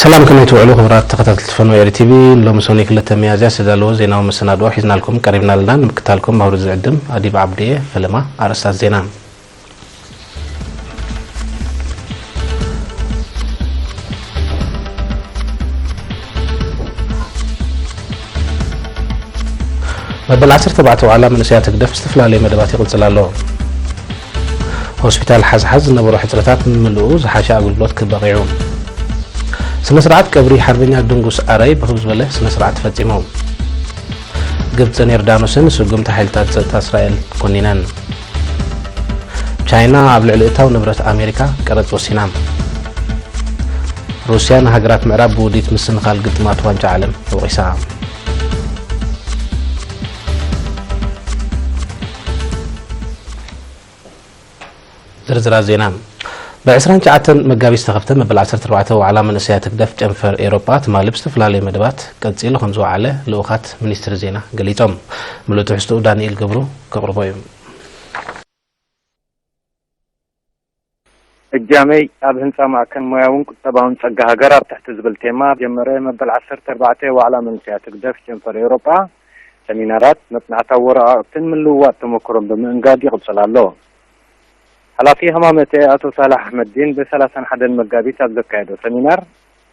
ሰላም፣ ከመይ ትውዕሉ ክቡራት ተኸታተልቲ ፈነወ ኤሪ ቲቪ? ሎሚ ሰኑይ ክልተ ሚያዝያ ዝተዳለወ ዜናዊ መሰናድኦ ሒዝናልኩም ቀሪብና ኣለና። ንምክታልኩም ባህሩ ዝዕድም ኣዲብ ዓብዲ እየ። ፈለማ ኣርእስታት ዜና። መበል ዓሰርተ ኣርባዕተ ዋዕላ መንእሰያት ህግደፍ ዝተፈላለየ መደባት ይቕጽል ኣሎ። ሆስፒታል ሓዝሓዝ ዝነበሮ ሕጽረታት ንምልኡ ዝሓሸ ኣገልግሎት ክበቒዑ። ስነ ስርዓት ቀብሪ ሓርበኛ ድንጉስ ኣረይ ብኽብ ዝበለ ስነ ስርዓት ተፈጺሙ። ግብጽን ዮርዳኖስን ስጉምቲ ሓይልታት ጸጥታ እስራኤል ኮኒነን። ቻይና ኣብ ልዕሊ እታው ንብረት ኣሜሪካ ቀረጽ ወሲና። ሩስያ ንሃገራት ምዕራብ ብውዲት ምስንኻል ግጥማት ዋንጫ ዓለም ተወቒሳ። ዝርዝራት ዜና። ብ ዕስራን ትሽዓተን መጋቢት ዝተኸፍተ መበል ዓሰርተ ኣርባዕተ ዋዕላ መንእሰያት ህግደፍ ጨንፈር ኤውሮጳ ትማሊ ብዝተፈላለዩ መደባት ቀጺሉ ከም ዝወዓለ ልኡኻት ሚኒስትሪ ዜና ገሊጾም። ምሉእ ትሕዝትኡ ዳንኤል ገብሩ ከቕርቦ እዩ። እጃመይ ኣብ ህንጻ ማዕከን ሞያውን ቁጠባውን ጸጋ ሃገር ኣብ ትሕቲ ዝብል ቴማ ጀመረ መበል ዓሰርተ ኣርባዕተ ዋዕላ መንእሰያት ህግደፍ ጨንፈር ኤውሮጳ ሰሚናራት፣ መጽናዕታዊ ወረቓቕትን ምልውዋጥ ተመክሮን ብምእንጋድ ይቕጽል ኣሎ። ሓላፊ ህማመተ ኣቶ ሳላሕ ኣሕመድዲን ብ ሰላሳን ሓደን መጋቢት ኣብ ዘካየዶ ሰሚናር፣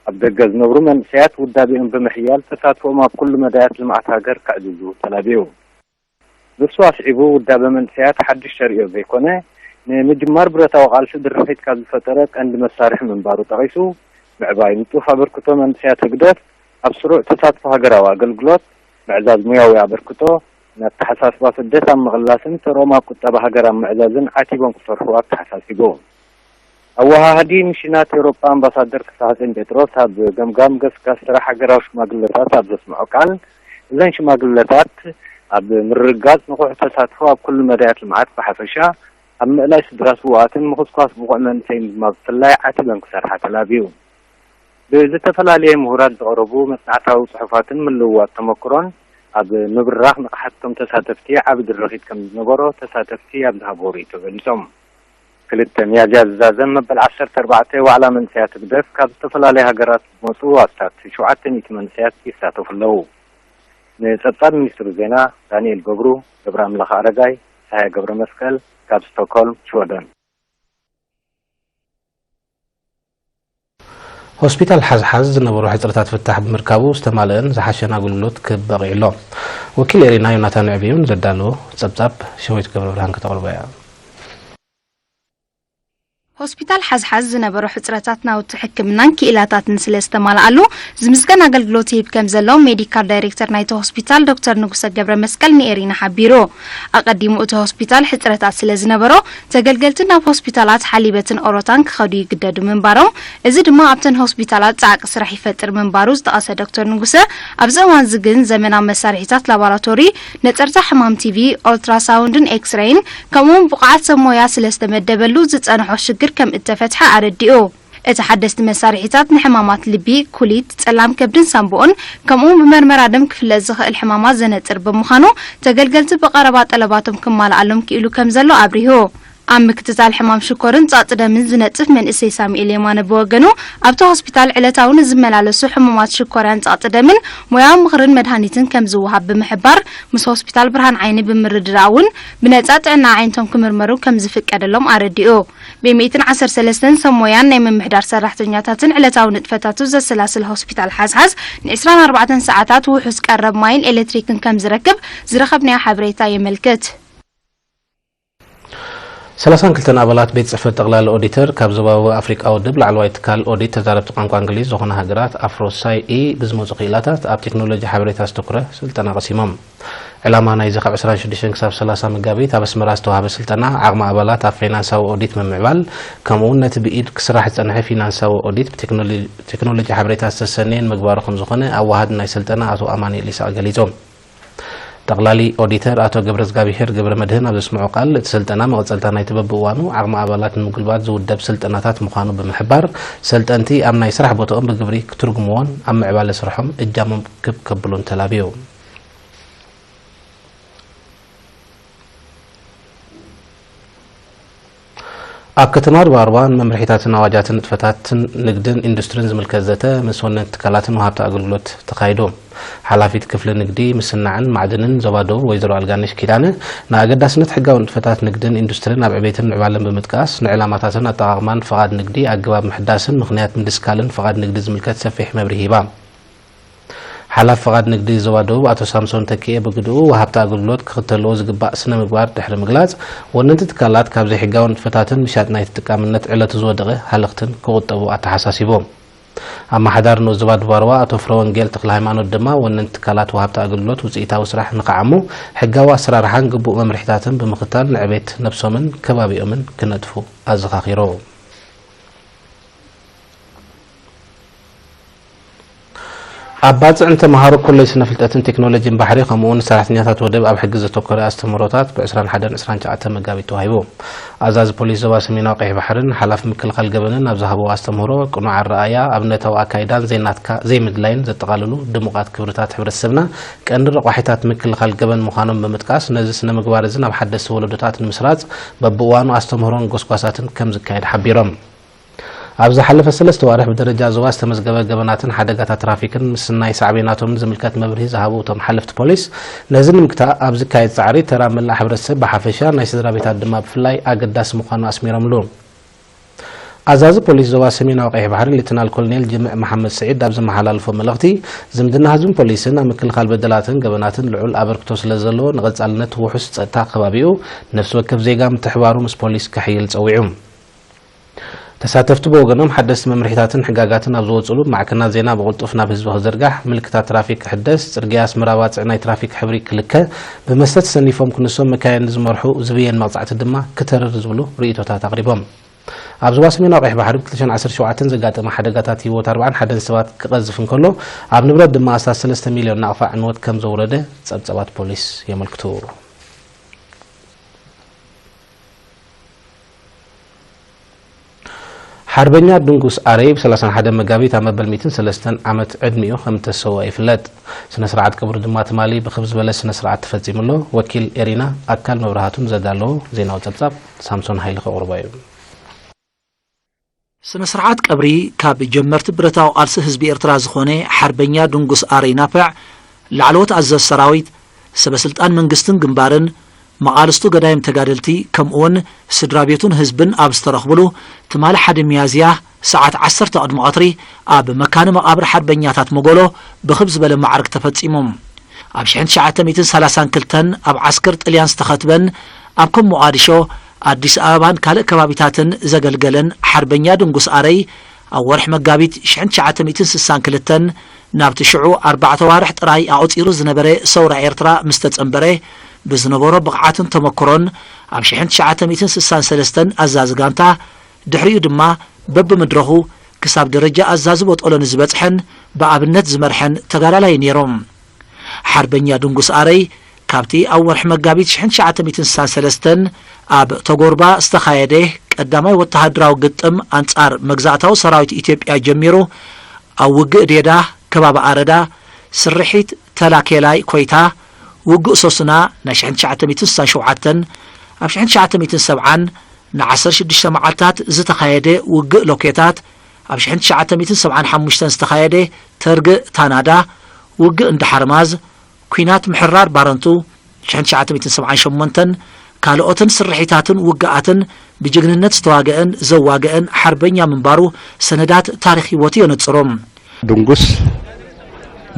ኣብ ደገ ዝነብሩ መንእሰያት ውዳቤኦም ብምሕያል ተሳትፎኦም ኣብ ኩሉ መዳያት ልምዓት ሃገር ከዕዝዙ ተላብዩ። ንሱ ኣስዒቡ፣ ውዳበ መንእሰያት ሓድሽ ተርእዮ ዘይኮነ፣ ንምጅማር ብረታዊ ቃልሲ ድርኺት ካብ ዝፈጠረ ቀንዲ መሳርሒ ምንባሩ ጠቒሱ፣ ምዕባይ ንጡፍ ኣበርክቶ መንእሰያት ህግደፍ ኣብ ስሩዕ ተሳትፎ ሃገራዊ ኣገልግሎት፣ ምዕዛዝ ሙያዊ ኣበርክቶ፣ ንኣተሓሳስባ ስደት ኣብ ምቕላስን ተርኦም ኣብ ቁጠባ ሃገር ኣብ ምዕዛዝን ዓቲቦም ክሰርሑ ኣተሓሳሲቡ። ኣወሃሃዲ ሚሽናት ኤውሮጳ ኣምባሳደር ፍስሓጽዮን ጴጥሮስ ኣብ ገምጋም ገስጋስ ስራሕ ሃገራዊ ሽማግለታት ኣብ ዘስምዖ ቃል፣ እዘን ሽማግለታት ኣብ ምርግጋጽ ንቑሕ ተሳትፎ ኣብ ኩሉ መዳያት ልምዓት ብሓፈሻ፣ ኣብ ምእላይ ስድራ ስዉኣትን ምኹስኳስ ብቑዕ መንእሰይን ድማ ብፍላይ ዓቲበን ክሰርሓ ተላብዩ። ብዝተፈላለየ ምሁራት ዝቐረቡ መጽናዕታዊ ጽሑፋትን ምልውዋጥ ተመክሮን ኣብ ምብራኽ ንቕሓት እቶም ተሳተፍቲ ዓቢ ድርኺት ከም ዝነበሮ ተሳተፍቲ ኣብ ዝሃብዎ ርእይቶ ገሊጾም። ክልተ ሚያዝያ ዝዛዘም መበል ዓሰርተ ኣርባዕተ ዋዕላ መንእሰያት ህግደፍ ካብ ዝተፈላለያ ሃገራት ዝመጹ ኣስታት ሸውዓተ ሚእቲ መንእሰያት ይሳተፉ ኣለዉ። ንጸብጻብ ሚኒስትሪ ዜና ዳንኤል ገብሩ፣ ገብረ ኣምላኽ ኣረጋይ፣ ሰሃየ ገብረ መስቀል ካብ ስቶክሆልም ሽወደን። ሆስፒታል ሓዝሓዝ ዝነበሮ ሕጽረታት ፍታሕ ብምርካቡ ዝተማልአን ዝሓሸን ኣገልግሎት ክበቒዕ ኣሎ። ወኪል ኤሪና ዮናታን ዕብዩን ዘዳለዎ ጸብጻብ ሸዊት ገብረ ብርሃን ከተቕርቦ እያ። ሆስፒታል ሓዝሓዝ ዝነበሮ ሕጽረታት ናውቲ ሕክምናን ክኢላታትን ስለ ዝተማልኣሉ ዝምስገን ኣገልግሎት ይህብ ከም ዘሎ ሜዲካል ዳይሬክተር ናይቲ ሆስፒታል ዶክተር ንጉሰ ገብረ መስቀል ንኤሪና ሓቢሩ። ኣቐዲሙ እቲ ሆስፒታል ሕጽረታት ስለ ዝነበሮ ተገልገልቲ ናብ ሆስፒታላት ሓሊበትን ኦሮታን ክኸዱ ይግደዱ ምንባሮም፣ እዚ ድማ ኣብተን ሆስፒታላት ጻዕቂ ስራሕ ይፈጥር ምንባሩ ዝጠቐሰ ዶክተር ንጉሰ፣ ኣብዚ እዋን እዚ ግን ዘመናዊ መሳርሒታት ላቦራቶሪ፣ ነጸርታ ሕማም ቲቪ፣ ኦልትራሳውንድን ኤክስሬይን ከምኡውን ብቑዓት ሰብ ሞያ ስለ ዝተመደበሉ ዝጸንሖ ሽግር ከም እተፈትሐ ኣረዲኡ። እቲ ሓደስቲ መሳርሒታት ንሕማማት ልቢ፣ ኩሊት፣ ጸላም ከብድን ሳምቦኦን ከምኡውን ብመርመራ ደም ክፍለጥ ዝኽእል ሕማማት ዘነጽር ብምዃኑ ተገልገልቲ ብቐረባ ጠለባቶም ክማልኣሎም ክኢሉ ከም ዘሎ ኣብሪሁ። ኣብ ምክትታል ሕማም ሽኮርን ጸቕጢ ደምን ዝነጥፍ መንእሰይ ሳሙኤል የማነ ብወገኑ ኣብቲ ሆስፒታል ዕለታዊ ንዝመላለሱ ሕሙማት ሽኮርያን ጸቕጢ ደምን ሞያዊ ምኽርን መድሃኒትን ከም ዝወሃብ ብምሕባር ምስ ሆስፒታል ብርሃን ዓይኒ ብምርድዳእ እውን ብነጻ ጥዕና ኣዒንቶም ክምርመሩ ከም ዝፍቀደሎም ኣረዲኡ። ብ ሚእትን ዓሰርተ ሰለስተን ሰብ ሞያን ናይ ምምሕዳር ሰራሕተኛታትን ዕለታዊ ንጥፈታቱ ዘሰላስል ሆስፒታል ሓዝሓዝ ን ዕስራን ኣርባዕተን ሰዓታት ውሑስ ቀረብ ማይን ኤሌክትሪክን ከም ዝረክብ ዝረኸብናዮ ሓበሬታ የመልክት። ሰላሳን ክልተን ኣባላት ቤት ጽሕፈት ጠቕላሊ ኦዲተር ካብ ዞባዊ ኣፍሪቃ ውድብ ላዕለዋይ ትካል ኦዲት ተዛረብቲ ቋንቋ እንግሊዝ ዝኾና ሃገራት ኣፍሮ ሳይ ኢ ብዝመጹ ክኢላታት ኣብ ቴክኖሎጂ ሓበሬታ ዝተኩረ ስልጠና ቀሲሞም። ዕላማ ናይዚ ካብ ዕስራን ሽዱሽተን ክሳብ ሰላሳ መጋቢት ኣብ ኣስመራ ዝተዋህበ ስልጠና፣ ዓቕሚ ኣባላት ኣብ ፋይናንሳዊ ኦዲት ምምዕባል፣ ከምኡውን ነቲ ብኢድ ክስራሕ ዝጸንሐ ፊናንሳዊ ኦዲት ብቴክኖሎ-፣ ቴክኖሎጂ ሓበሬታ ዝተሰነየን ምግባሩ ከም ዝኾነ ኣዋሃዲ ናይ ስልጠና ኣቶ ኣማኑኤል ኢሳቕ ገሊጾም። ጠቕላሊ ኦዲተር ኣቶ ገብረዝጋብሄር ገብረመድህን ኣብ ዘስምዖ ቃል፣ እቲ ስልጠና መቐጸልታ ናይቲ በብእዋኑ ዓቕሚ ኣባላት ንምጉልባት ዝውደብ ስልጠናታት ምዃኑ ብምሕባር፣ ሰልጠንቲ ኣብ ናይ ስራሕ ቦታኦም ብግብሪ ክትርጉምዎን ኣብ ምዕባለ ስርሖም እጃሞም ክብ ከብሉን ተላብዩ። ኣብ ከተማ ድባርባ ንመምርሒታትን ኣዋጃትን ንጥፈታትን ንግድን ኢንዱስትሪን ዝምልከት ዘተ ምስ ወነንቲ ትካላትን ወሃብቲ ኣገልግሎት ተኻይዱ። ሓላፊት ክፍሊ ንግዲ፣ ምስናዕን ማዕድንን ዞባ ደቡብ ወይዘሮ ኣልጋነሽ ኪዳነ ንኣገዳስነት ሕጋዊ ንጥፈታት ንግድን ኢንዱስትሪን ኣብ ዕቤትን ምዕባለን ብምጥቃስ ንዕላማታትን ኣጠቓቕማን ፍቓድ ንግዲ ኣገባብ ምሕዳስን ምኽንያት ምድስካልን ፍቓድ ንግዲ ዝምልከት ሰፊሕ መብርሂ ሂባ። ሓላፊ ፍቓድ ንግዲ ዞባ ደቡብ ኣቶ ሳምሶን ተኪኤ ብግድኡ፣ ወሃብቲ ኣገልግሎት ክኽተልዎ ዝግባእ ስነ ምግባር ድሕሪ ምግላጽ፣ ወነንቲ ትካላት ካብ ዘይሕጋዊ ንጥፈታትን ምሻጥ ናይ ተጠቃምነት ዕለቱ ዝወደቐ ሃለኽትን ክቑጠቡ ኣተሓሳሲቡ። ኣመሓዳሪ ንኡስ ዞባ ድባርዋ ኣቶ ፍረወንጌል ተኽለሃይማኖት ድማ፣ ወነንቲ ትካላት ወሃብቲ ኣገልግሎት ውጽኢታዊ ስራሕ ንኽዓሙ፣ ሕጋዊ ኣሰራርሓን ግቡእ መምርሒታትን ብምኽታል ንዕቤት ነብሶምን ከባቢኦምን ክነጥፉ ኣዘኻኺሩ። ኣብ ባጽዕ ንተምሃሮ ኮሌጅ ስነ ፍልጠትን ቴክኖሎጂን ባሕሪ ከምኡ እውን ሰራሕተኛታት ወደብ ኣብ ሕጊ ዘተኮረ ኣስተምህሮታት ብ ዕስራን ሓደን ዕስራን ትሽዓተን መጋቢት ተዋሂቡ። ኣዛዚ ፖሊስ ዞባ ሰሜናዊ ቀይሕ ባሕርን ሓላፊ ምክልኻል ገበንን ኣብ ዝሃብዎ ኣስተምህሮ፣ ቅኑዕ ኣረኣእያ፣ ኣብነታዊ ኣካይዳን ዘይናትካ ዘይምድላይን ዘጠቓልሉ ድሙቓት ክብርታት ሕብረተሰብና ቀንዲ ረቋሒታት ምክልኻል ገበን ምዃኖም ብምጥቃስ፣ ነዚ ስነ ምግባር እዚ ናብ ሓደስቲ ወለዶታት ንምስራጽ በብእዋኑ ኣስተምህሮን ጎስጓሳትን ከም ዝካየድ ሓቢሮም። ኣብ ዝሓለፈ ሰለስተ ዋርሕ ብደረጃ ዞባ ዝተመዝገበ ገበናትን ሓደጋታት ትራፊክን ምስናይ ሳዕቤናቶምን ዝምልከት መብርሂ ዝሃቡ እቶም ሓለፍቲ ፖሊስ፣ ነዚ ንምግታእ ኣብ ዝካየድ ጻዕሪ ተራ መላእ ሕብረተሰብ ብሓፈሻ ናይ ስድራ ቤታት ድማ ብፍላይ ኣገዳሲ ምዃኑ ኣስሚሮምሉ። ኣዛዚ ፖሊስ ዞባ ሰሜናዊ ቀይሕ ባሕሪ ሌተናል ኮሎኔል ጅምዕ መሓመድ ስዒድ ኣብ ዘመሓላለፎ መልእኽቲ፣ ዝምድና ህዝብን ፖሊስን ኣብ ምክልኻል በደላትን ገበናትን ልዑል ኣበርክቶ ስለ ዘለዎ ንቐጻልነት ውሑስ ጸጥታ ከባቢኡ ነፍሲ ወከፍ ዜጋ ምትሕባሩ ምስ ፖሊስ ከሕይል ጸዊዑ። ተሳተፍቲ ብወገኖም ሓደስቲ መምርሒታትን ሕጋጋትን ኣብ ዝወፅሉ ማዕከናት ዜና ብቕልጡፍ ናብ ህዝቢ ክዝርጋሕ፣ ምልክታት ትራፊክ ክሕደስ፣ ፅርግያ ኣስመራ ባፅዕ ናይ ትራፊክ ሕብሪ ክልከ፣ ብመስተ ተሰኒፎም ክንሶም መካይን ዝመርሑ ዝብየን መቕፃዕቲ ድማ ክተርር ዝብሉ ርእይቶታት ኣቕሪቦም። ኣብ ዞባ ሰሜናዊ ቀይሕ ባሕሪ ብ ክልተ ሽሕን ዓሰርተ ሸውዓተን ዘጋጠመ ሓደጋታት ህይወት ኣርባዓን ሓደን ሰባት ክቐዝፍ እንከሎ፣ ኣብ ንብረት ድማ ኣስታት ሰለስተ ሚልዮን ናቕፋ ዕንወት ከም ዘውረደ ፀብፀባት ፖሊስ የመልክቱ። ሓርበኛ ድንጉስ ኣረይ ብ ሰላሳን ሓደን መጋቢት ኣብ መበል ሚእትን ሰለስተን ዓመት ዕድሚኡ ከም እተሰወአ ይፍለጥ። ስነ ስርዓት ቀብሩ ድማ ትማሊ ብክብ ዝበለ ስነ ስርዓት ተፈጺሙ ኣሎ። ወኪል ኤሪና ኣካል መብርሃቱ ንዘዳለዎ ዜናዊ ጸብጻብ ሳምሶን ሃይለ ከቕርቦ እዩ። ስነ ስርዓት ቀብሪ ካብ ጀመርቲ ብረታዊ ቃልሲ ህዝቢ ኤርትራ ዝኾነ ሓርበኛ ድንጉስ ኣረይ ናፍዕ፣ ላዕለዎት ኣዘዝ ሰራዊት፣ ሰበ ስልጣን መንግስትን ግንባርን፣ መቓልስቱ ገዳይም ተጋደልቲ፣ ከምኡውን ስድራ ቤቱን ህዝብን ኣብ ዝተረኽብሉ፣ ትማሊ ሓደ ሚያዝያ ሰዓት ዓሰርተ ቅድሚ ቀትሪ ኣብ መካነ መቓብር ሓርበኛታት መጎሎ ብኽብ ዝበለ ማዕርግ ተፈጺሙ። ኣብ ሽሕን ትሽዓተ ሚእትን ሰላሳን ክልተን ኣብ ዓስከር ጥልያን ዝተኸትበን ኣብ ከም ሞቓዲሾ፣ ኣዲስ ኣበባን ካልእ ከባቢታትን ዘገልገለን ሓርበኛ ድንጉስ ኣረይ፣ ኣብ ወርሒ መጋቢት ሽሕን ትሽዓተ ሚእትን ስሳን ክልተን ናብቲ ሽዑ ኣርባዕተ ዋርሕ ጥራይ ኣቑጺሩ ዝነበረ ሰውራ ኤርትራ ምስ ተጸንበረ፣ ብዝነበሮ ብቕዓትን ተመክሮን ኣብ ሽሕን ትሽዓተ ሚእትን ስሳን ሰለስተን ኣዛዚ ጋንታ፣ ድሕሪኡ ድማ በብመድረኹ ክሳብ ደረጃ ኣዛዚ ቦጦሎ ንዝበጽሐን ብኣብነት ዝመርሐን ተጋዳላይ ነይሩ። ሓርበኛ ድንጉስ ኣረይ፣ ካብቲ ኣብ ወርሒ መጋቢት ሽሕን ትሽዓተ ሚእትን ስሳን ሰለስተን ኣብ ተጎርባ ዝተኻየደ ቀዳማይ ወተሃደራዊ ግጥም ኣንጻር መግዛእታዊ ሰራዊት ኢትዮጵያ ጀሚሩ፣ ኣብ ውግእ ዴዳ፣ ከባቢ ኣረዳ፣ ስርሒት ተላኬላይ ኮይታ፣ ውግእ ሶስና ናይ ሽሕን ትሽዓተ ሚእትን ስሳን ሸውዓተን፣ ኣብ ሽሕን ትሽዓተ ሚእትን ሰብዓን ን ዓሰርተ ሽዱሽተ መዓልታት ዝተኻየደ ውግእ ሎኬታት፣ ኣብ ሽሕን ትሽዓተ ሚእትን ሰብዓን ሓሙሽተን ዝተኻየደ ተርግእ ታናዳ፣ ውግእ እንዳ ሓርማዝ፣ ኲናት ምሕራር ባረንቱ፣ ሽሕን ትሽዓተ ሚእትን ሰብዓን ሸሞንተን ካልኦትን ስርሒታትን ውግኣትን ብጅግንነት ዝተዋገአን ዘዋገአን ሓርበኛ ምንባሩ ሰነዳት ታሪኽ ህይወቱ የነጽሩ። ድንጉስ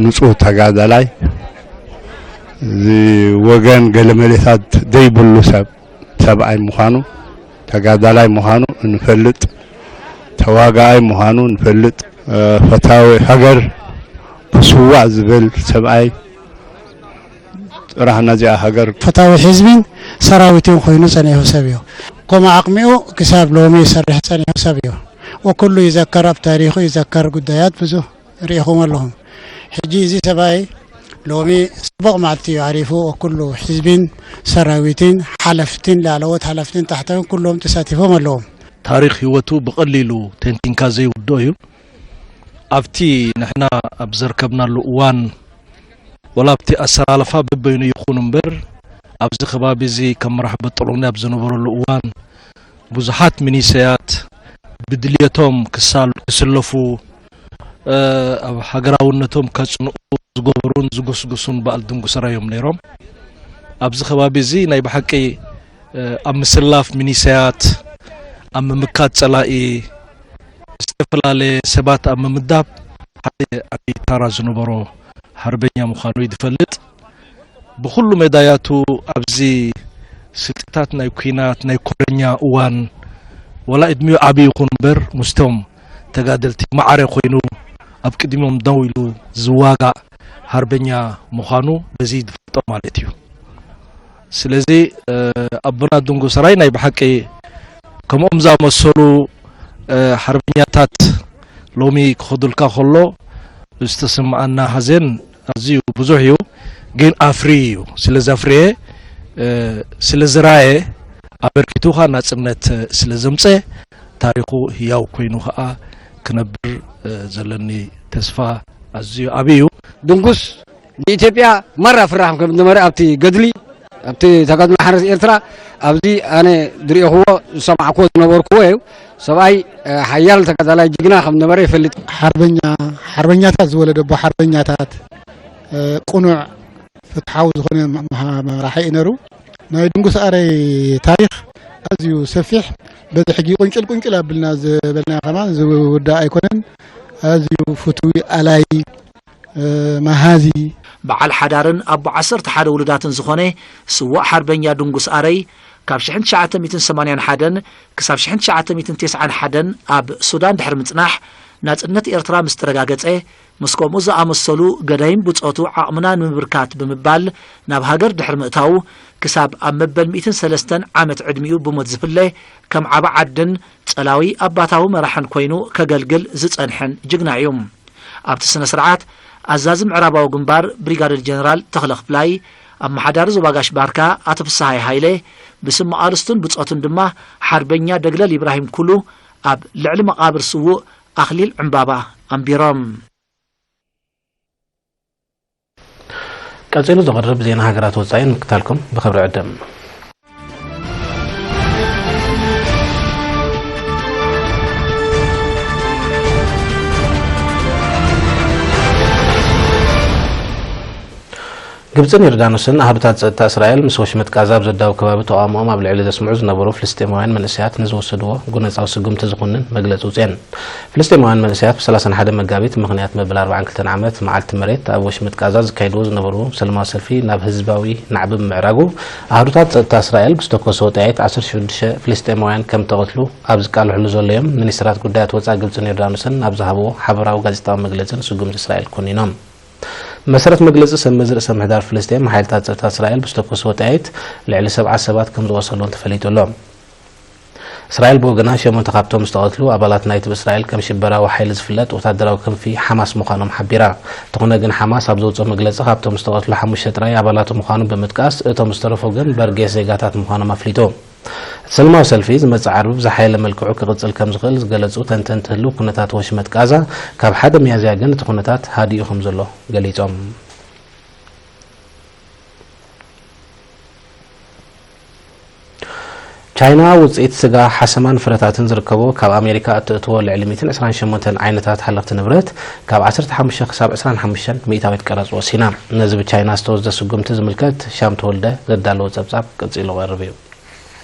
ንጹህ ተጋዳላይ፣ ዝወገን ገለመሌታት ዘይብሉ ሰብ፣ ሰብኣይ ምዃኑ፣ ተጋዳላይ ምዃኑ እንፈልጥ፣ ተዋጋኣይ ምዃኑ እንፈልጥ፣ እ፣ ፈታዊ ሃገር ክስዋእ ዝብል ሰብኣይ ጥራሕ ነዚኣ ሃገር ፈታዊ ህዝቢን ሰራዊትን ኮይኑ ጸኒሑ ሰብ እዩ። ከምኡ ዓቕሚኡ ክሳብ ሎሚ ይሰርሕ ጸኒሑ ሰብ እዩ። ወኩሉ ይዘከር፣ ኣብ ታሪኹ ይዘከር ጉዳያት ብዙ ርኢኹም ኣለኹም። ሕጂ እዚ ሰብኣይ ሎሚ ጽቡቕ መዓልቲ እዩ ዓሪፉ፣ ወኩሉ ህዝቢን ሰራዊትን ሓለፍትን ላዕለዎት ሓለፍትን ታሕተውን ኩሎም ተሳቲፎም ኣለዎም። ታሪኽ ህይወቱ ብቐሊሉ ተንቲንካ ዘይውድኦ እዩ። ኣብቲ ንሕና ኣብ ዘርከብናሉ እዋን፣ ወላ ኣብቲ ኣሰላልፋ በበይኑ ይኹን እምበር፣ ኣብዚ ከባቢ እዚ ከም መራሒ በጦሎኒ ኣብ ዝነበረሉ እዋን፣ ብዙሓት ሚኒሰያት ብድልየቶም ክሳል-፣ ክስለፉ፣ እ፣ ኣብ ሃገራውነቶም ከጽንኡ ዝገበሩን ዝጉስጉሱን በዓል ድንጉ ሰራይ እዮም ነይሮም። ኣብዚ ከባቢ እዚ ናይ ብሓቂ፣ እ፣ ኣብ ምስላፍ ሚኒሰያት፣ ኣብ ምምካት ጸላኢ፣ ዝተፈላለየ ሰባት ኣብ ምምዳብ ሓደ ዓቢ ታራ ዝነበሮ ሓርበኛ ምዃኑ እዩ ዝፈልጥ። ብኹሉ ሜዳያቱ ኣብዚ ስልትታት ናይ ኲናት፣ ናይ ኮረኛ እዋን፣ ወላ ዕድሚኡ ዓቢ ይኹን እምበር፣ ምስቶም ተጋደልቲ ማዕረ ኮይኑ ኣብ ቅድሚኦም ደው ኢሉ ዝዋጋእ ሓርበኛ ምዃኑ በዚ ዝፈልጦ ማለት እዩ። ስለዚ፣ እ፣ ኣቦና ድንጉ ሰራይ ናይ ብሓቂ ከምኦም ዝኣመሰሉ፣ እ፣ ሓርበኛታት ሎሚ ክኸዱልካ ከሎ ዝተሰምዓና ሓዘን ኣዝዩ ብዙሕ እዩ። ግን ኣፍሪ እዩ። ስለ ዘፍርየ፣ እ፣ ስለ ዝራየ ኣበርኪቱ ኸኣ ናጽነት ስለ ዘምጸ ታሪኹ ህያው ኮይኑ ኸኣ ክነብር፣ እ፣ ዘለኒ ተስፋ ኣዝዩ ዓቢ እዩ። ድንጉስ ንኢትዮጵያ ማራ ፍራሕ ከም ዝነበረ ኣብቲ ገድሊ፣ ኣብቲ ተጋድሎ ሓርነት ኤርትራ፣ ኣብዚ ኣነ ዝርእኹዎ ዝሰማዕኩዎ ዝነበርኩዎ እዩ። ሰብኣይ፣ እ፣ ሓያል ተጋዳላይ ጅግና ከም ዝነበረ ይፈልጥ። ሓርበኛ፣ ሓርበኛታት ዝወለደ ኣቦ ሓርበኛታት፣ እ፣ ቅኑዕ ፍትሓዊ ዝኾነ መ-፣ መሃ-፣ መራሒ እዩ ነይሩ። ናይ ድንጉስ ኣረይ ታሪኽ ኣዝዩ ሰፊሕ፣ በዚ ሕጂ ቁንጭል ቁንጭል ኣቢልና ዝበልናዮ ከማን ዝውዳእ ኣይኮነን። ኣዝዩ ፍትዊ፣ ኣላይ፣ እ፣ መሃዚ። በዓል ሓዳርን ኣቦ ዓሰርተ ሓደ ውሉዳትን ዝኾነ ስዉእ ሓርበኛ ድንጉስ ኣረይ፣ ካብ ሽሕን ትሽዓተ ሚእትን ሰማንያን ሓደን ክሳብ ሽሕን ትሽዓተ ሚእትን ተስዓን ሓደን ኣብ ሱዳን ድሕሪ ምጽናሕ፣ ናጽነት ኤርትራ ምስ ተረጋገጸ፣ ምስ ከምኡ ዝኣመሰሉ ገዳይም ብጾቱ ዓቕምና ንምብርካት ብምባል ናብ ሃገር ድሕሪ ምእታዉ፣ ክሳብ ኣብ መበል ሚእትን ሰለስተን ዓመት ዕድሚኡ ብሞት ዝፍለ፣ ከም ዓቢ ዓድን ጸላዊ ኣባታዊ መራሕን ኮይኑ ከገልግል ዝጸንሐን ጅግና እዩ። ኣብቲ ስነ ስርዓት፣ ኣዛዚ ምዕራባዊ ግንባር ብሪጋደር ጀነራል ተኽለ ክፍላይ፣ ኣመሓዳሪ ዞባ ጋሽ ባርካ ኣቶ ፍስሃየ ሃይለ፣ ብስም መቓልስቱን ብጾቱን ድማ ሓርበኛ ደግለል ኢብራሂም ኩሉ ኣብ ልዕሊ መቓብር ስዉእ ኣኽሊል ዕምባባ ኣንቢሮም። ቀጺሉ ዝቐርብ ዜና ሃገራት ወጻኢ ንምክታልኩም ብኽብሪ ዕድም። ግብጽን ዮርዳኖስን ኣሃዱታት ጸጥታ እስራኤል ምስ ወሽመጥ ጋዛ ኣብ ዘዳውብ ከባቢ ተቓውሞኦም ኣብ ልዕሊ ዘስምዑ ዝነበሩ ፍልስጤማውያን መንእሰያት ንዝወሰድዎ ጎነጻዊ ስጉምቲ ዝኹንን መግለጺ ኣውጺኤን። ፍልስጤማውያን መንእሰያት ብ ሰላሳን ሓደ መጋቢት ምኽንያት መበል ኣርባዓን ክልተን ዓመት መዓልቲ መሬት ኣብ ወሽመጥ ጋዛ ዝካየድዎ ዝነበሩ ሰላማዊ ሰልፊ ናብ ህዝባዊ ናዕቢ ብምዕራጉ ኣሃዱታት ጸጥታ እስራኤል ብዝተኮሰ ወጣየት ዓሰርተ ሽዱሽተ ፍልስጤማውያን ከም ተቐትሉ ኣብ ዝቃልሕሉ ዘለዮም ሚኒስትራት ጉዳያት ወጻኢ ግብጽን ዮርዳኖስን ኣብ ዝሃብዎ ሓበራዊ ጋዜጣዊ መግለጽን ስጉምቲ እስራኤል ኮኒኖም። መሰረት መግለጺ ሰብ መዚ ርእሰ ምሕዳር ፍልስጤም፣ ሓይልታት ጸጥታ እስራኤል ብዝተኮሰ ወጣየት ልዕሊ ሰብዓ ሰባት ከም ዝቖሰሉን ተፈሊጡ ኣሎ። እስራኤል ብወገና ሸሞንተ ካብቶም ዝተቐትሉ ኣባላት ናይቲ ብእስራኤል ከም ሽበራዊ ሓይሊ ዝፍለጥ ወታደራዊ ክንፊ ሓማስ ምዃኖም ሓቢራ። እንተኾነ ግን ሓማስ ኣብ ዘውጽኦ መግለጺ ካብቶም ዝተቐትሉ ሓሙሽተ ጥራይ ኣባላቱ ምዃኑ ብምጥቃስ እቶም ዝተረፉ ግን በርጌስ ዜጋታት ምዃኖም ኣፍሊጡ። እቲ ሰላማዊ ሰልፊ ዝመጽእ ዓርቢ ብዝሓየለ መልክዑ ክቕጽል ከም ዝኽእል ዝገለጹ ተንተንቲ ህልው ኩነታት ወሽመጥ ጋዛ፣ ካብ ሓደ ሚያዝያ ግን እቲ ኩነታት ሃዲኡ ከም ዘሎ ገሊጾም። ቻይና ውጽኢት ስጋ፣ ሓሰማን ፍረታትን ዝርከቦ ካብ ኣሜሪካ እትእትዎ ልዕሊ ሚእትን ዕስራን ሸሞንተን ዓይነታት ሓለኽቲ ንብረት ካብ ዓሰርተ ሓሙሽተ ክሳብ ዕስራን ሓሙሽተን ሚእታዊት ቀረጽ ወሲና። ነዚ ብቻይና ዝተወስደ ስጉምቲ ዝምልከት ሻም ተወልደ ዘዳለዎ ጸብጻብ ቀጺሉ ክቐርብ እዩ።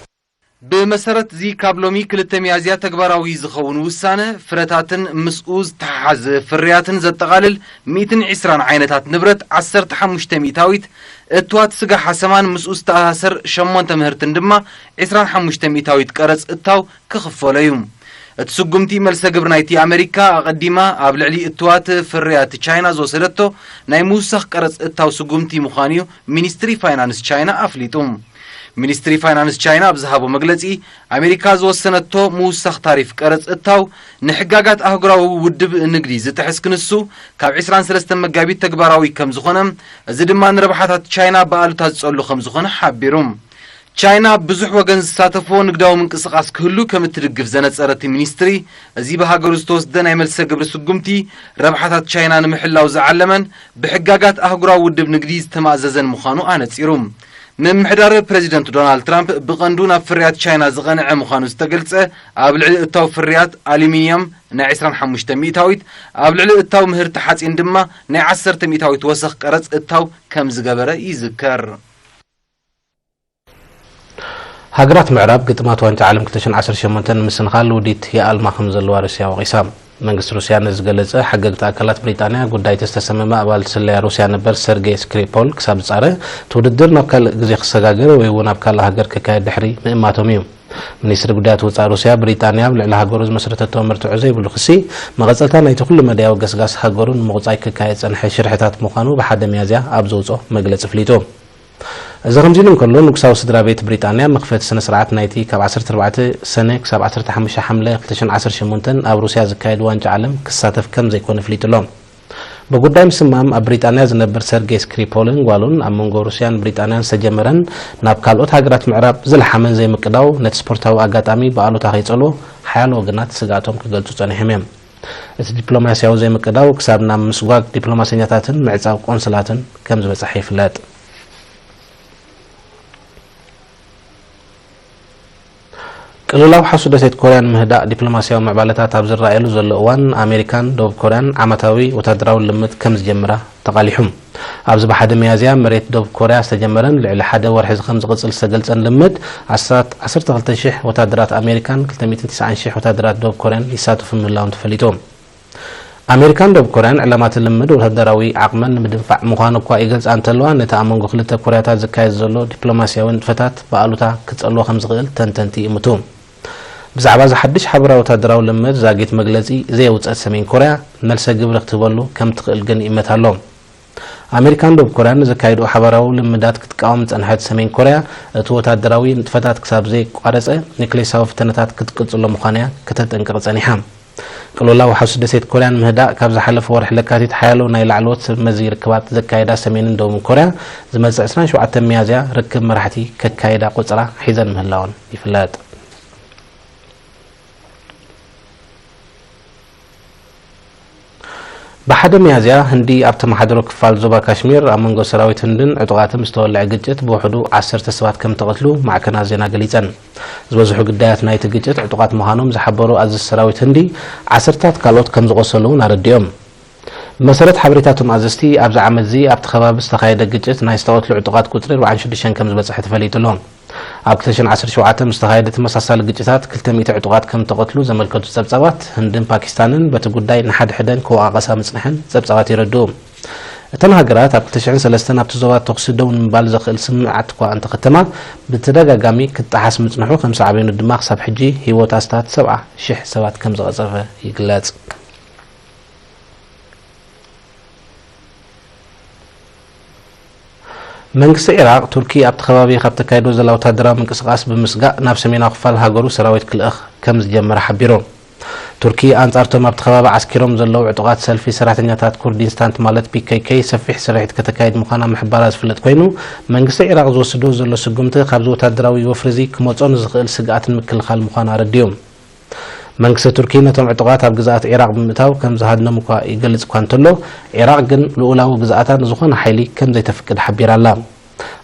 ብመሰረት እዚ ካብ ሎሚ ክልተ ሚያዝያ ተግባራዊ ዝኸውን ውሳነ፣ ፍረታትን ምስኡ ዝተሓሓዘ ፍርያትን ዘጠቓልል ሚእትን ዕስራን ዓይነታት ንብረት፣ ዓሰርተ ሓሙሽተ ሚእታዊት እትዋት ስጋ ሓሰማን ምስኡ ዝተኣሳሰር ሸሞንተ ምህርትን ድማ ዕስራን ሓሙሽተ ሚእታዊት ቀረጽ እታው ክኽፈሎ እዩ። እቲ ስጉምቲ መልሰ ግብሪ ናይቲ ኣመሪካ ኣቐዲማ ኣብ ልዕሊ እትዋት ፍርያት ቻይና ዝወሰደቶ ናይ ምውሳኽ ቀረጽ እታው ስጉምቲ ምዃኑ እዩ ሚኒስትሪ ፋይናንስ ቻይና ኣፍሊጡ። ሚኒስትሪ ፋይናንስ ቻይና ኣብ ዝሃቦ መግለጺ፣ ኣሜሪካ ዝወሰነቶ ምውሳኽ ታሪፍ ቀረጽ እታው ንሕጋጋት ኣህጉራዊ ውድብ ንግዲ ዝጥሕስ ክንሱ፣ ካብ ዕስራን ሰለስተን መጋቢት ተግባራዊ ከም ዝኾነ፣ እዚ ድማ ንረብሓታት ቻይና ብኣሉታ ዝጸሉ ከም ዝኾነ ሓቢሩ። ቻይና ብዙሕ ወገን ዝሳተፎ ንግዳዊ ምንቅስቓስ ክህሉ ከም እትድግፍ ዘነጸረ እቲ ሚኒስትሪ፣ እዚ ብሃገሩ ዝተወስደ ናይ መልሰ ግብሪ ስጉምቲ፣ ረብሓታት ቻይና ንምሕላው ዝዓለመን ብሕጋጋት ኣህጉራዊ ውድብ ንግዲ ዝተማእዘዘን ምዃኑ ኣነጺሩ። ምምሕዳር ፕሬዚደንት ዶናልድ ትራምፕ ብቐንዱ ናብ ፍርያት ቻይና ዝቐንዐ ምዃኑ ዝተገልጸ፣ ኣብ ልዕሊ እታው ፍርያት ኣሉሚንየም ናይ ዕስራን ሓሙሽተ ሚእታዊት፣ ኣብ ልዕሊ እታው ምህርቲ ሓጺን ድማ ናይ ዓሰርተ ሚእታዊት ወሰኽ ቀረጽ እታው ከም ዝገበረ ይዝከር። ሃገራት ምዕራብ ግጥማት ዋንጫ ዓለም ክልተ ሽሕን ዓሰርተ ሸሞንተን ንምስንኻል ውዲት ይኣልማ ከም ዘለዋ ሩስያ ወቒሳ። መንግስቲ ሩስያ ነዚ ዝገለጸ፣ ሓገግቲ ኣካላት ብሪጣንያ ጉዳይ እቲ ዝተሰመመ ኣባል ስለያ ሩስያ ነበር ሰርጌይ ስክሪፖል ክሳብ ዝጻረ፣ እቲ ውድድር ናብ ካልእ ግዜ ክሰጋገር ወይ እውን ኣብ ካልእ ሃገር ክካየድ ድሕሪ ምእማቶም እዩ። ሚኒስትሪ ጉዳያት ወጻኢ ሩስያ፣ ብሪጣንያ ኣብ ልዕሊ ሃገሩ ዝመስረተቶ መርትዖ ዘይብሉ ክሲ፣ መቐጸልታ ናይቲ ኩሉ መዳያዊ ገስጋስ ሃገሩ ንምቑጻይ ክካየድ ዝጸንሐ ሽርሕታት ምዃኑ ብሓደ ሚያዝያ ኣብ ዘውጽኦ መግለጺ ኣፍሊጡ። እዚ ከምዚ ኢሉ እንከሎ፣ ንጉሳዊ ስድራ ቤት ብሪጣንያ መኽፈቲ ስነ ስርዓት ናይቲ ካብ ዓሰርተ ኣርባዕተ ሰነ ክሳብ ዓሰርተ ሓሙሽተ ሓምለ ክልተ ሽሕን ዓሰርተ ሸሞንተን ኣብ ሩስያ ዝካየድ ዋንጫ ዓለም ክሳተፍ ከም ዘይኮነ ኣፍሊጡ ኣሎ። ብጉዳይ ምስማም ኣብ ብሪጣንያ ዝነብር ሰርጌይ ስክሪፖልን ጓሉን፣ ኣብ መንጎ ሩስያን ብሪጣንያን ዝተጀመረን ናብ ካልኦት ሃገራት ምዕራብ ዝለሓመን ዘይምቅዳው፣ ነቲ ስፖርታዊ ኣጋጣሚ ብኣሉታ ከይጸልዎ ሓያሎ ወገናት ስግኣቶም ክገልጹ ጸኒሖም እዮም። እቲ ዲፕሎማስያዊ ዘይምቅዳው ክሳብ ናብ ምስጓግ ዲፕሎማሰኛታትን ምዕጻው ቆንስላትን ከም ዝበጽሐ ይፍለጥ። ቅልውላው ሓሱ ደሴት ኮርያን ምህዳእ ዲፕሎማስያዊ ምዕባለታት ኣብ ዝረኣየሉ ዘሎ እዋን፣ ኣሜሪካን ደቡብ ኮርያን ዓመታዊ ወታደራዊ ልምድ ከም ዝጀምራ ተቓሊሑ። ኣብዚ ብሓደ ሚያዝያ መሬት ደቡብ ኮርያ ዝተጀመረን ልዕሊ ሓደ ወርሒ ከም ዝቕጽል ዝተገልጸን ልምድ፣ ኣስታት ዓሰርተ ክልተ ሽሕ ወታደራት ኣሜሪካን ክልተ ሚእትን ትስዓን ሽሕ ወታደራት ደቡብ ኮርያን ይሳተፉ ምህላዎም ተፈሊጡ። ኣሜሪካን ደቡብ ኮርያን ዕላማ እቲ ልምድ ወታደራዊ ዓቕመን ንምድንፋዕ ምዃኑ እኳ ይገልጻ እንተለዋ፣ ነቲ ኣብ መንጎ ክልተ ኮርያታት ዝካየድ ዘሎ ዲፕሎማስያዊ ንጥፈታት ብኣሉታ ክጸልዎ ከም ዝኽእል ተንተንቲ ይእምቱ። ብዛዕባ እዚ ሓድሽ ሓበራዊ ወታደራዊ ልምድ ዛጊት መግለጺ ዘየውጸት ሰሜን ኮርያ፣ መልሰ ግብሪ ክትህበሉ ከም ትኽእል ግን ይእመት ኣሎ። ኣሜሪካን ደቡብ ኮርያን ንዘካየድኦ ሓበራዊ ልምዳት ክትቃወም ዝጸንሐት ሰሜን ኮርያ፣ እቲ ወታደራዊ ንጥፈታት ክሳብ ዘየቋረጸ፣ ኒክሌሳዊ ፍተነታት ክትቅጽሎ ምዃና እያ ከተጠንቅቕ ጸኒሓ። ቅልውላው ሓውሲ ደሴት ኮርያን ምህዳእ፣ ካብ ዝሓለፈ ወርሒ ለካቲት ሓያሎ ናይ ላዕለዎት ሰብ መዚ ርክባት ዘካየዳ ሰሜንን ደቡብን ኮርያ፣ ዝመጽእ ዕስራን ሸውዓተን ሚያዝያ ርክብ መራሕቲ ከካይዳ ቆጸራ ሒዘን ምህላወን ይፍለጥ። ብሓደ ሚያዝያ፣ ህንዲ ኣብ ተመሓደሮ ክፋል ዞባ ካሽሚር፣ ኣብ መንጎ ሰራዊት ህንድን ዕጡቓትን ዝተወልዐ ግጭት ብውሕዱ ዓሰርተ ሰባት ከም ተቐትሉ ማዕከናት ዜና ገሊጸን። ዝበዝሑ ግዳያት ናይቲ ግጭት ዕጡቓት ምዃኖም ዝሓበሩ ኣዘዝቲ ሰራዊት ህንዲ፣ ዓሰርታት ካልኦት ከም ዝቖሰሉ እውን ኣረዲኦም። ብመሰረት ሓበሬታቶም ኣዘዝቲ፣ ኣብዚ ዓመት እዚ ኣብቲ ከባቢ ዝተኻየደ ግጭት ናይ ዝተቐትሉ ዕጡቓት ቁጽሪ ኣርባዓን ሽዱሽተን ከም ዝበጽሐ ተፈሊጡ ኣሎ። ኣብ ክልተ ሽሕን ዓሰርተ ሸውዓተን ዝተኻየደ ተመሳሳሊ ግጭታት ክልተ ሚእቲ ዕጡቓት ከም ተቐትሉ ዘመልከቱ ጸብጻባት፣ ህንድን ፓኪስታንን በቲ ጉዳይ ንሓድሕደን ክወቓቐሳ ምጽንሐን ጸብጻባት የረድኡ። እተን ሃገራት ኣብ ክልተ ሽሕን ሰለስተን ኣብቲ ዞባ ተኹሲ ደው ንምባል ዘኽእል ስምምዓት እኳ እንተኸተማ፣ ብተደጋጋሚ ክጠሓስ ምጽንሑ ከም ሳዕቤኑ ድማ ክሳብ ሕጂ ህይወት ኣስታት ሰብዓ ሽሕ ሰባት ከም ዝቐጸፈ ይግለጽ። መንግስቲ ዒራቕ፣ ቱርኪ ኣብቲ ከባቢ ካብ ተካይዶ ዘላ ወታደራዊ ምንቅስቓስ ብምስጋእ ናብ ሰሜናዊ ክፋል ሃገሩ ሰራዊት ክልእኽ ከም ዝጀመረ ሓቢሩ። ቱርኪ ኣንጻርቶም ኣብቲ ከባቢ ዓስኪሮም ዘለዉ ዕጡቓት ሰልፊ ሰራሕተኛታት ኩርዲስታን ማለት ፒ ኬ ኬ ሰፊሕ ስርሒት ከተካይድ ምዃና ምሕባራ ዝፍለጥ ኮይኑ፣ መንግስቲ ዒራቕ ዝወስዶ ዘሎ ስጉምቲ ካብዚ ወታደራዊ ወፍሪ እዚ ክመጾ ንዝኽእል ስግኣት ንምክልኻል ምዃኑ ኣረዲኡ። መንግስቲ ቱርኪ ነቶም ዕጡቓት ኣብ ግዝኣት ዒራቕ ብምእታው ከም ዝሃድኖም እኳ ይገልጽ እኳ እንተሎ፣ ዒራቕ ግን ልኡላዊ ግዝኣታ ንዝኾነ ሓይሊ ከም ዘይተፍቅድ ሓቢራ ኣላ።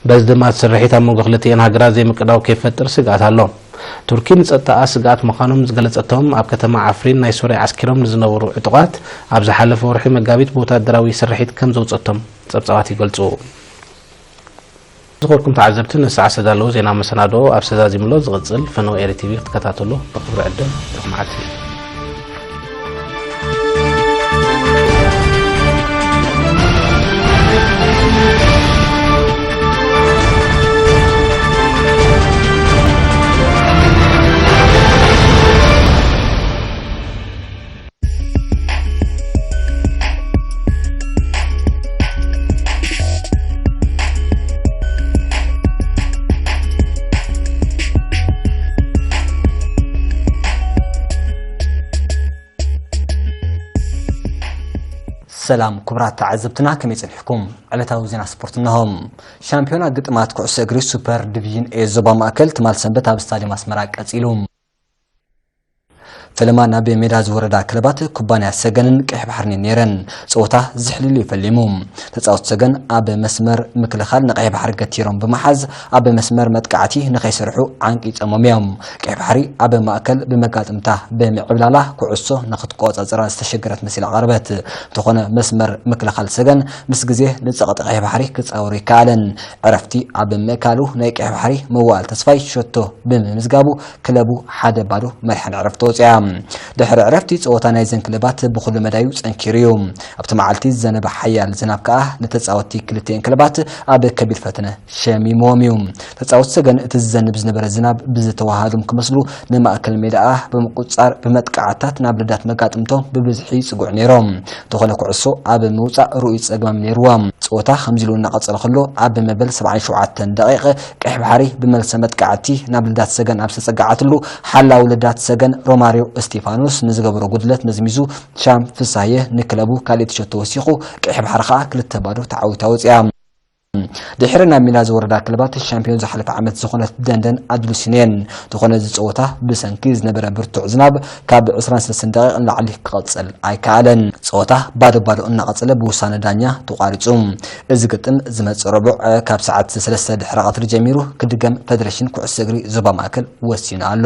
በዚ ድማ እቲ ስርሒት ኣብ መንጎ ክልቲኤን ሃገራት ዘይምቅዳው ከይፈጥር ስግኣት ኣሎ። ቱርኪ ንጸጥታኣ ስግኣት ምዃኖም ዝገለጸቶም ኣብ ከተማ ዓፍሪን ናይ ሶርያ ዓስኪሮም ንዝነበሩ ዕጡቓት፣ ኣብ ዝሓለፈ ወርሒ መጋቢት ብወታደራዊ ስርሒት ከም ዘውጸቶም ጸብጻባት ይገልጹ። ዝኾርኩም ተዓዘብቲ፣ ንሰዓት ዝተዳለዉ ዜና መሰናድኦ ኣብዚ ተዛዚሙ ኣሎ። ዝቕጽል ፈነወ ኤሪ ቲ ቪ ክትከታተሉ ብኽብሪ ዕድም። ርሑቕ መዓልቲ። ሰላም ክቡራት ተዓዘብትና፣ ከመይ ጸኒሕኩም? ዕለታዊ ዜና ስፖርት እነሆ። ሻምፒዮና ግጥማት ኩዕሶ እግሪ ሱፐር ዲቪዥን ኤ ዞባ ማእከል ትማል ሰንበት ኣብ ስታድዮም ኣስመራ ቀጺሉ። ፈለማ ናብ ሜዳ ዝወረዳ ክለባት ኩባንያ ሰገንን ቀይሕ ባሕርን ነይረን። ጸወታ ዝሕልሉ ይፈሊሙ። ተጻወት ሰገን ኣብ መስመር ምክልኻል ንቀይሕ ባሕሪ ገቲሮም ብምሓዝ፣ ኣብ መስመር መጥቃዕቲ ንኸይሰርሑ ዓንቂጾሞም እዮም። ቀይሕ ባሕሪ ኣብ ማእከል ብመጋጥምታ ብምዕብላላ ኩዕሶ ንክትቆጻጸራ ዝተሸገረት መሲላ ቀረበት። እንተኾነ መስመር ምክልኻል ሰገን ምስ ግዜ ንጸቕጢ ቀይሕ ባሕሪ ክጻወሩ ይከኣለን። ዕረፍቲ ኣብ ምእካሉ ናይ ቀይሕ ባሕሪ መዋእል ተስፋይ ሸቶ ብምምዝጋቡ ክለቡ ሓደ ባዶ መሪሓ ንዕረፍቲ ወፂኣ። ድሕሪ ዕረፍቲ ፀወታ ናይዘን ክለባት ብኩሉ መዳዩ ፀንኪሩ እዩ። ኣብቲ መዓልቲ ዝዘነበ ሓያል ዝናብ ከኣ ንተፃወትቲ ክልቲኤን ክለባት ኣብ ከቢድ ፈተነ ሸሚምዎም እዩ። ተፃወትቲ ሰገን እቲ ዝዘንብ ዝነበረ ዝናብ ብዝተዋሃዶም ክመስሉ ንማእከል ሜዳኣ ብምቁፃር ብመጥቃዕታት ናብ ልዳት መጋጥምቶም ብብዝሒ ይፅግዑ ነይሮም። እንተኾነ ኩዕሶ ኣብ ምውፃእ ርኡይ ፀገማም ነይርዎም። ፀወታ ከምዚ ኢሉ እናቐፀለ ከሎ ኣብ መበል ሰብዓን ሸውዓተን ደቂቕ ቀይሕ ባሕሪ ብመልሰ መጥቃዕቲ ናብ ልዳት ሰገን ኣብ ዝተፀጋዓትሉ ሓላው ልዳት ሰገን ሮማርዮ እስቲፋኖስ ንዝገበሮ ጉድለት መዝሚዙ ሻም ፍሳየ ንክለቡ ካልእ ትሸቶ ወሲኹ ቀይሕ ባሕሪ ከዓ ክልተ ባዶ ተዓዊታ ወፂኣ። ድሕሪ ናብ ሚላ ዝወረዳ ክለባት ሻምፒዮን ዝሓለፈ ዓመት ዝኾነት ደንደን ኣድሉሲን እየን። ዝኾነ እዚ ፀወታ ብሰንኪ ዝነበረ ብርቱዕ ዝናብ ካብ ዕስራን ሰለስተን ደቂቕ ንላዕሊ ክቐፅል ኣይከኣለን። ፀወታ ባዶ ባዶ እናቐፀለ ብውሳነ ዳኛ ተቋሪፁ። እዚ ግጥም ዝመፅእ ረቡዕ ካብ ሰዓት ሰለስተ ድሕሪ ቀትሪ ጀሚሩ ክድገም ፈደረሽን ኩዕሶ እግሪ ዞባ ማእከል ወሲኑ ኣሎ።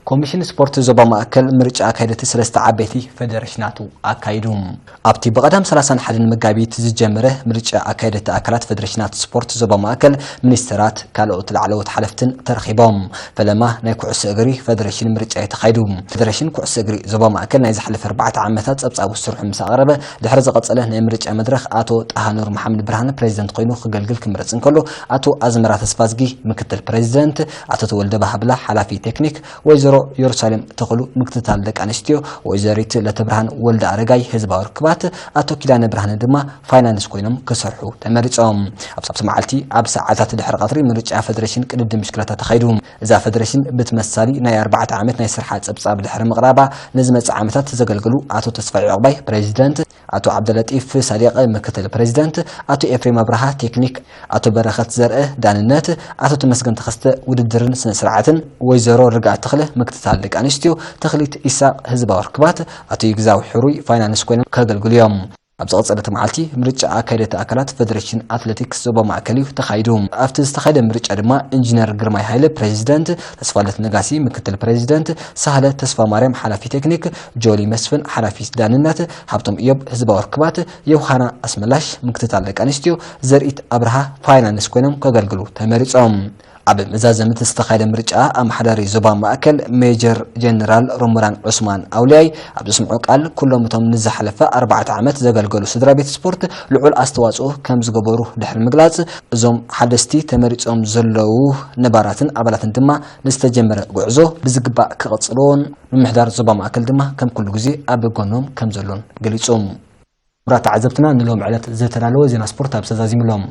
ኮሚሽን ስፖርት ዞባ ማእከል ምርጫ ኣካየደቲ ሰለስተ ዓበይቲ ፈደረሽናቱ ኣካይዱ። ኣብቲ ብቐዳም ሰላሳን ሓደን መጋቢት ዝጀመረ ምርጫ ኣካየደቲ ኣካላት ፈደረሽናት ስፖርት ዞባ ማእከል ሚኒስተራት ካልኦት ላዕለዎት ሓለፍትን ተረኺቦም። ፈለማ ናይ ኩዕሶ እግሪ ፈደረሽን ምርጫ እዩ ተኻይዱ። ፈደረሽን ኩዕሶ እግሪ ዞባ ማእከል ናይ ዝሓለፈ ኣርባዕተ ዓመታት ጸብጻቡ ስርሑ ምስ ኣቕረበ ድሕሪ ዝቐጸለ ናይ ምርጫ መድረኽ ኣቶ ጣሃኑር መሓመድ ብርሃን ፕሬዚደንት ኮይኑ ክገልግል ክምረጽ እንከሎ ኣቶ ኣዝመራ ተስፋዝጊ ምክትል ፕሬዚደንት፣ ኣቶ ተወልደ ባህብላ ሓላፊ ቴክኒክ፣ ወይዘሮ የሩሳሌም ተኽሉ ምክትታል ደቂ ኣንስትዮ፣ ወይዘሪት ለተብርሃን ወልደ ኣረጋይ ህዝባዊ ርክባት፣ ኣቶ ኪዳነ ብርሃነ ድማ ፋይናንስ ኮይኖም ክሰርሑ ተመሪጾም። ኣብቲ መዓልቲ ኣብ ሰዓታት ድሕሪ ቀትሪ ምርጫ ፈደረሽን ቅድድም ብሽክለታ ተኻይዱ። እዛ ፈደረሽን ብትመሳሊ ናይ ኣርባዕተ ዓመት ናይ ስርሓ ጸብጻብ ድሕሪ ምቕራባ ንዝመጽእ ዓመታት ዘገልግሉ ኣቶ ተስፋይ ዕቕባይ ፕሬዚደንት፣ ኣቶ ዓብደለጢፍ ሳዲቕ ምክትል ፕሬዚደንት፣ ኣቶ ኤፍሬም ኣብርሃ ቴክኒክ፣ ኣቶ በረኸት ዘርአ ዳንነት፣ ኣቶ ተመስገን ተኸስተ ውድድርን ስነ ስርዓትን፣ ወይዘሮ ርግኣት ተኽለ ምክትታል ደቂ ኣንስትዮ፣ ተኽሊት ኢሳቕ ህዝባዊ ርክባት፣ ኣቶ ይግዛው ሕሩይ ፋይናንስ ኮይኖም ከገልግሉ እዮም። ኣብ ዝቐጸለት መዓልቲ ምርጫ ኣካየደቲ ኣካላት ፈደረሽን ኣትሌቲክስ ዞባ ማእከል እዩ ተኻይዱ። ኣብቲ ዝተኻየደ ምርጫ ድማ ኢንጂነር ግርማይ ሃይለ ፕሬዚደንት፣ ተስፋለት ነጋሲ ምክትል ፕሬዚደንት፣ ሳህለ ተስፋ ማርያም ሓላፊ ቴክኒክ፣ ጆሊ መስፍን ሓላፊ ዳንነት፣ ሃብቶም እዮብ ህዝባዊ ርክባት፣ ዮሃና ኣስመላሽ ምክትታል ደቂ ኣንስትዮ፣ ዘርኢት ኣብርሃ ፋይናንስ ኮይኖም ከገልግሉ ተመሪጾም። ኣብ መዛዘምቲ ዝተኻየደ ምርጫ ኣመሓዳሪ ዞባ ማእከል ሜጀር ጀነራል ሮሞዳን ዑስማን ኣውልያይ ኣብ ዘስምዖ ቃል፣ ኩሎም እቶም ንዝሓለፈ ኣርባዕተ ዓመት ዘገልገሉ ስድራ ቤት ስፖርት ልዑል ኣስተዋጽኦ ከም ዝገበሩ ድሕሪ ምግላጽ፣ እዞም ሓደስቲ ተመሪጾም ዘለዉ ነባራትን ኣባላትን ድማ ንዝተጀመረ ጉዕዞ ብዝግባእ ክቕጽልዎን ምምሕዳር ዞባ ማእከል ድማ ከም ኩሉ ግዜ ኣብ ጎኖም ከም ዘሎን ገሊጹ። ክቡራት ተዓዘብትና፣ ንሎም ዕለት ዝተዳለወ ዜና ስፖርት ኣብ ተዛዚሙሎም።